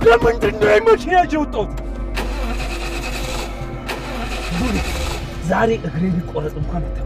ለምንድን ነው የመኪና ይዤ የወጣሁት? ዛሬ እግሬ ቢቆረጥ እንኳን አታውቅም።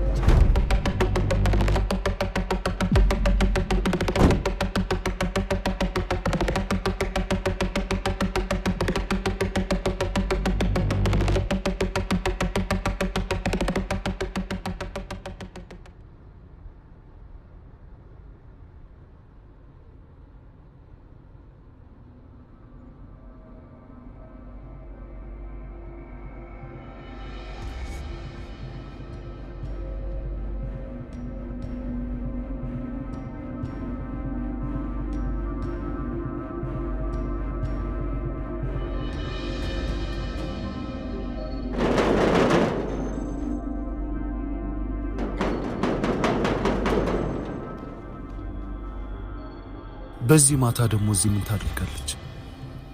በዚህ ማታ ደግሞ እዚህ ምን ታደርጋለች?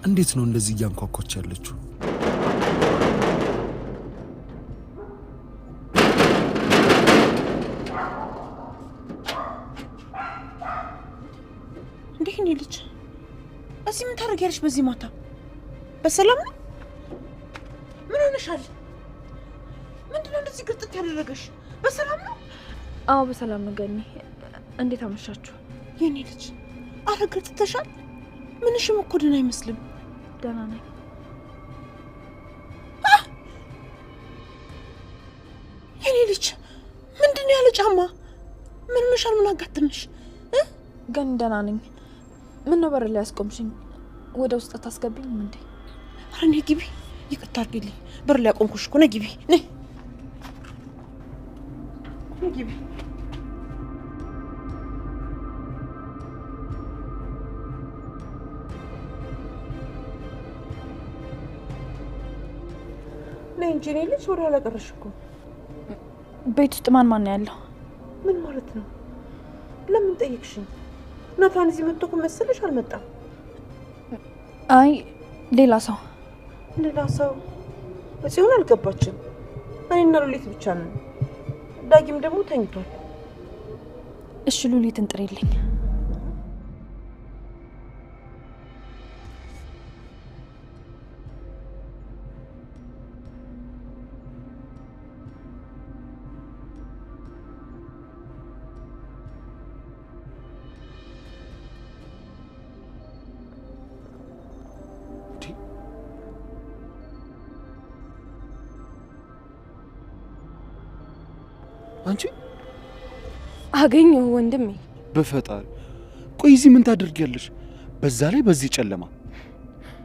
እንዴት ነው እንደዚህ እያንኳኳች ያለችው? እንዴ እኔ ልጅ እዚህ ምን ታደርጊያለሽ? በዚህ ማታ በሰላም ነው? ምን ሆነሻል? ምንድነው እንደዚህ ግርጥት ያደረገሽ? በሰላም ነው? አዎ በሰላም ነው ገኒ። እንዴት አመሻችሁ? የኔ ልጅ አረ ግርጥተሻል። ምንሽም እኮ ደህና አይመስልም። ደህና ነኝ። የኔ ልጅ ምንድነው ያለ ጫማ? ምን ሆነሻል? ምን አጋጠመሽ? ገኒ ደህና ነኝ። ምን ነው በር ላይ ያስቆምሽኝ? ወደ ውስጥ አታስገቢኝም እንዴ? አረ ነይ ግቢ። ይቅርታ አድርጊልኝ፣ በር ላይ ያቆምኩሽ እኮ። ነይ ግቢ፣ ነይ ነይ ግቢ። ነይ እንጂ የኔ ልጅ፣ ወደ ኋላ ቀረሽ እኮ። ቤት ውስጥ ማን ማን ነው ያለው? ምን ማለት ነው? ለምን ጠየቅሽኝ? ናታን እዚህ መጥቶ እኮ መሰለሽ? አልመጣም። አይ ሌላ ሰው። ሌላ ሰው? ጽዮን አልገባችም። እኔና ሉሊት ብቻ ነን። ዳጊም ደግሞ ተኝቷል። እሺ ሉሊትን ጥሪልኝ። አንቺ አገኘሁ ወንድሜ። በፈጣሪ ቆይ፣ እዚህ ምን ታደርጊያለሽ? በዛ ላይ በዚህ ጨለማ።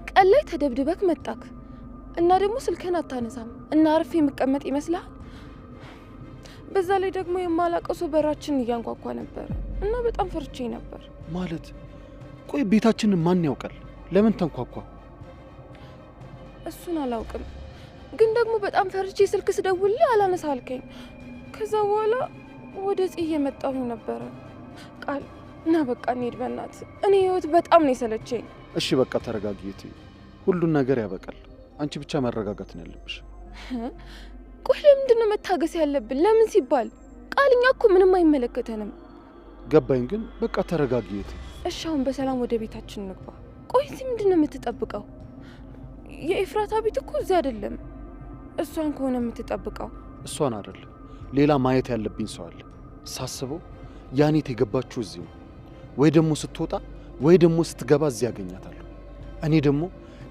ቀን ላይ ተደብድበክ መጣክ እና ደግሞ ስልክህን አታነሳም እና አርፌ የምቀመጥ ይመስልሃል? በዛ ላይ ደግሞ የማላውቀው ሰው በራችንን እያንኳኳ ነበር እና በጣም ፈርቼ ነበር። ማለት ቆይ፣ ቤታችንን ማን ያውቃል? ለምን ተንኳኳ? እሱን አላውቅም፣ ግን ደግሞ በጣም ፈርቼ ስልክ ስደውልልህ አላነሳ አልከኝ። ከዛ በኋላ ወደ ጽ እየመጣሁኝ ነበረ። ቃል እና በቃ እንሂድ በእናትህ። እኔ ህይወት በጣም ነው የሰለቸኝ። እሺ በቃ ተረጋጊ እህቴ፣ ሁሉን ነገር ያበቃል። አንቺ ብቻ መረጋጋት ነው ያለብሽ። ቆይ ለምንድን ነው መታገስ ያለብን? ለምን ሲባል ቃል፣ እኛ እኮ ምንም አይመለከተንም። ገባኝ፣ ግን በቃ ተረጋጊ እህቴ። እሺ አሁን በሰላም ወደ ቤታችን እንግባ። ቆይ እዚህ ምንድን ነው የምትጠብቀው? የኤፍራታ ቤት እኮ እዚህ አይደለም። እሷን ከሆነ የምትጠብቀው እሷን አይደለም፣ ሌላ ማየት ያለብኝ ሰው አለ። ሳስበው ያኔት የገባችው እዚህ ነው። ወይ ደግሞ ስትወጣ ወይ ደግሞ ስትገባ እዚህ ያገኛታለሁ። እኔ ደግሞ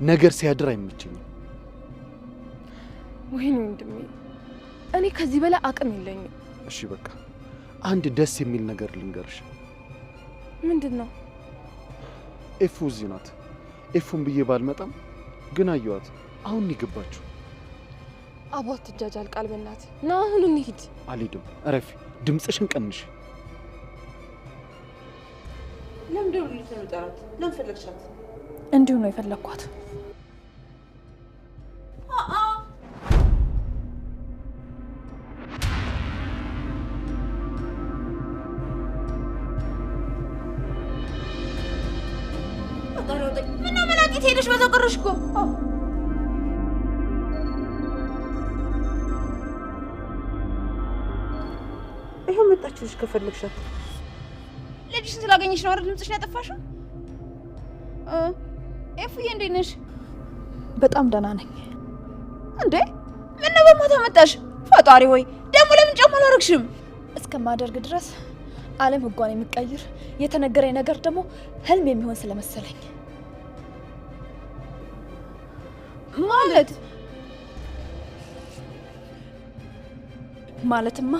ነገር ሲያድር አይመቸኝም። ወይኔ ወንድሜ፣ እኔ ከዚህ በላይ አቅም የለኝም። እሺ በቃ አንድ ደስ የሚል ነገር ልንገርሽ። ምንድን ነው? ኤፉ እዚህ ናት። ኤፉን ብዬ ባልመጣም ግን አየኋት። አሁን የገባችው። አቦ አትጃጃል ቃል፣ በእናትህ ና አሁን እንሂድ። አልሄድም። እረፊ፣ ድምፅሽን ቀንሽ። ለምንድን ነው ሉሊትን የምጠራት? ለምን ፈለግሻት? እንዲሁ ነው የፈለግኳት። ምነው መላቂት ሄደሽ በዛው ቀረሽ እኮ። ይኸው መጣችልሽ ከፈለግሻት። ልጅሽን ስላገኘሽ ነው አይደል ድምፅሽን ያጠፋሽው? ኤፉዬ እንዴት ነሽ? በጣም ደህና ነኝ። እንዴ ምነው በማታ መጣሽ? ፈጣሪ ሆይ ደግሞ ለምን ጫማ አላረግሽም? እስከማደርግ ድረስ ዓለም ህጓን የሚቀይር የተነገረኝ ነገር ደግሞ ህልም የሚሆን ስለመሰለኝ። ማለት ማለትማ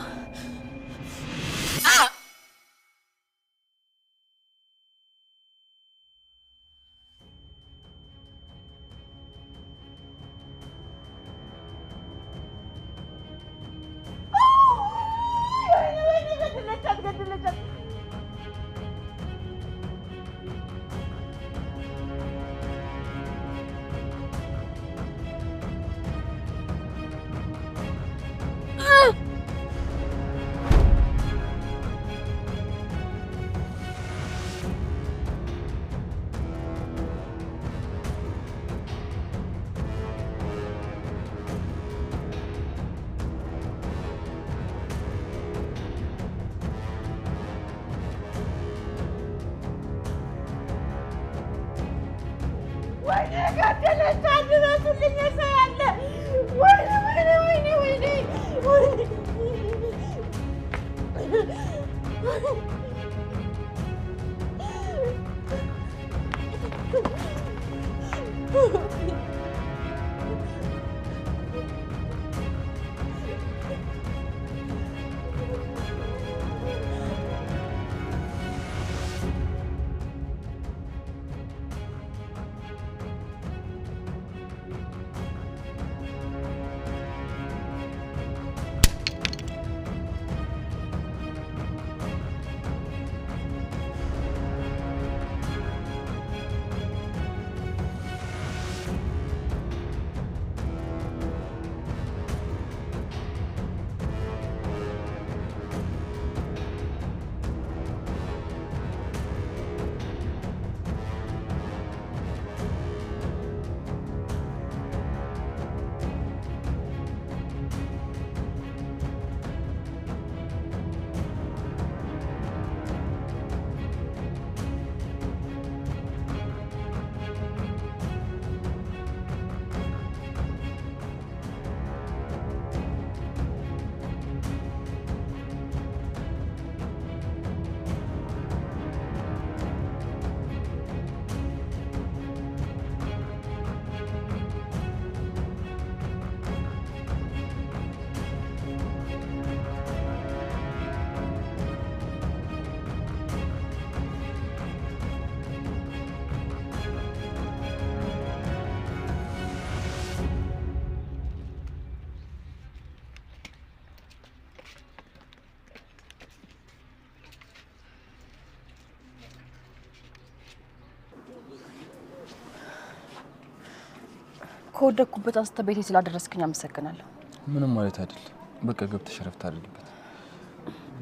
ከወደኩበት አንስተ ቤቴ ስላደረስክኝ አመሰግናለሁ። ምንም ማለት አይደል። በቃ ገብተሽ እረፍት አድርጊበት።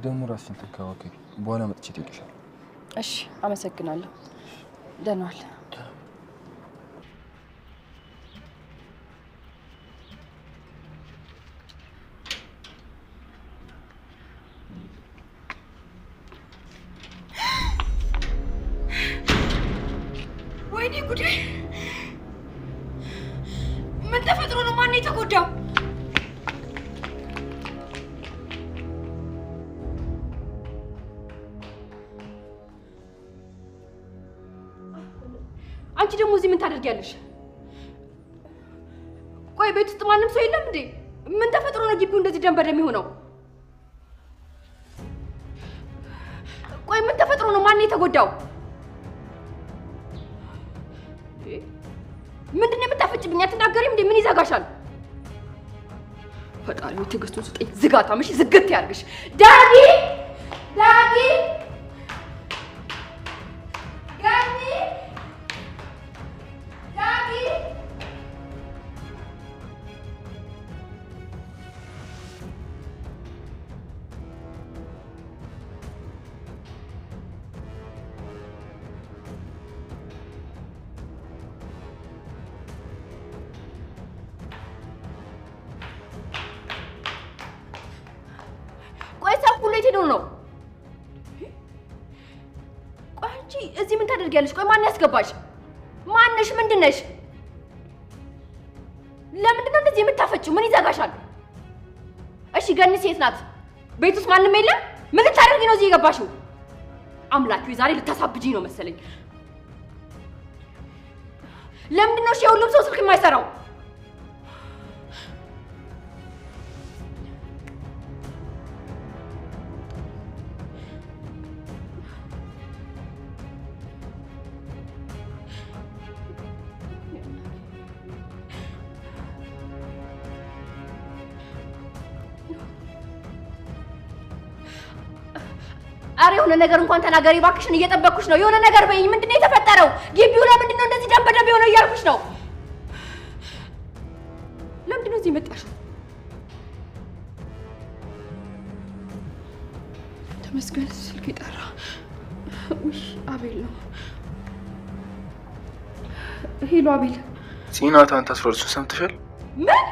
ደግሞ ራስሽን ተንከባከቢ። በኋላ መጥቼ እጠይቅሻለሁ። እሺ፣ አመሰግናለሁ። ደህና ዋል። ወይኔ ጉዴ! ምን ተፈጥሮ ነው? ማን የተጎዳው? አንቺ ደግሞ እዚህ ምን ታደርጊያለሽ? ቆይ ቤት ውስጥ ማንም ሰው የለም እንዴ? ምን ተፈጥሮ ነው ግቢው እንደዚህ ደም በደም የሆነው? ቆይ ምን ተፈጥሮ ነው? ማን የተጎዳው? ምንድን ነው የምታፈጭብኝ? አትናገሪም እንዴ? ምን ይዘጋሻል? ፈጣሪ ትዕግስቱን ስጠኝ። ዝጋታም እሺ፣ ዝግት ያርግሽ። ዳጊ ዳጊ ገኒ ዳጊ ቆይ ሰው ሁሉ የት ሄዶ ነው? ቆይ አንቺ እዚህ ምን ታደርጊያለሽ? ቆይ ማን ያስገባሽ? ማነሽ? ምንድን ነሽ? ለምንድን ነው እንደዚህ የምታፈጪው? ምን ይዘጋሻል? እሺ ገኒ ሴት ናት። ቤት ውስጥ ማንም የለም። ምን ልታደርጊ ነው እዚህ የገባሽው? አምላኪ ዛሬ ልታሳብጂኝ ነው መሰለኝ። ለምንድን ነው እሺ የሁሉም ሰው ስልክ የማይሰራው? አረ የሆነ ነገር እንኳን ተናገሪ እባክሽን፣ እየጠበቅኩሽ ነው። የሆነ ነገር በይኝ። ምንድን ነው የተፈጠረው? ግቢው ለምንድን ነው እንደዚህ ደም በደም የሆነው እያልኩሽ ነው። ለምንድን ነው እዚህ የመጣሽው? ተመስገን ስልክ ይጠራ። ውይ አቤል ነው። Hello አቤል። ጽናታን ታስሯል። እሱን ሰምተሻል? ምን?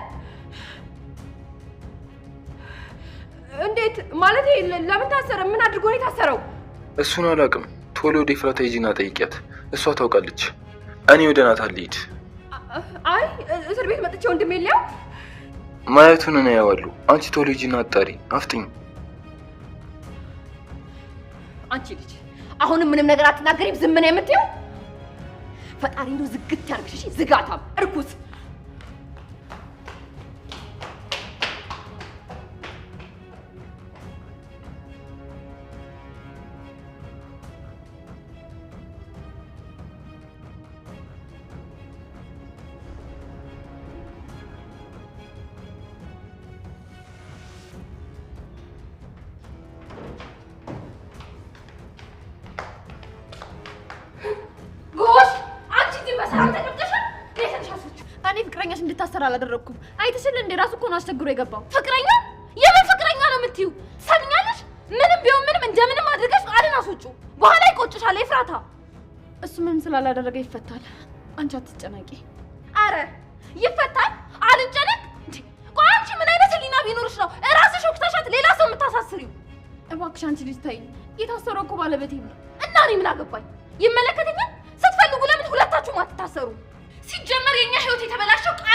እንዴት ማለት? ለምን ታሰረ? ምን አድርጎ ነው የታሰረው? እሱን አላውቅም። ቶሎ ወደ ኤፍራታ ሂጂና ጠይቂያት፣ እሷ ታውቃለች። እኔ ወደ ናታን ልሂድ። አይ እስር ቤት መጥቼ ወንድሜ ሊያው ማየቱን እኔ አየዋለሁ። አንቺ ቶሎ ሂጂና አጣሪ፣ አፍጥኝ። አንቺ ልጅ አሁንም ምንም ነገር አትናገሪም? ዝም ነው የምትይው? ፈጣሪ እንደው ዝግት ያርግሽ። እሺ ዝጋታም እርኩስ። እኔ ፍቅረኛሽ እንድታሰር አላደረኩም። አይተሽል እንዴ? ራሱ እኮ ነው አስቸግሮ የገባው። ፍቅረኛ? የምን ፍቅረኛ ነው የምትይው? ትሰሚኛለሽ? ምንም ቢሆን ምንም እንደምንም አድርገሽ ቃልን አስወጪው። በኋላ ይቆጭሻል ኤፍራታ። እሱ ምንም ስላላደረገ ይፈታል። አንቺ አትጨነቂ። አረ ይፈታል፣ አልጨነቅ። ቆይ አንቺ ምን አይነት ህሊና ቢኖርሽ ነው እራስሽ ወቅተሻት ሌላ ሰው የምታሳስሪው? እባክሽ አንቺ ልጅ ተይኝ። የታሰረው እኮ ባለቤቴ ነው እና እኔ ምን አገባኝ? ይመለከተኛል? ስትፈልጉ ለምን ሁለታችሁም አትታሰሩ? ሲጀመር የኛ ህይወት የተበላሸው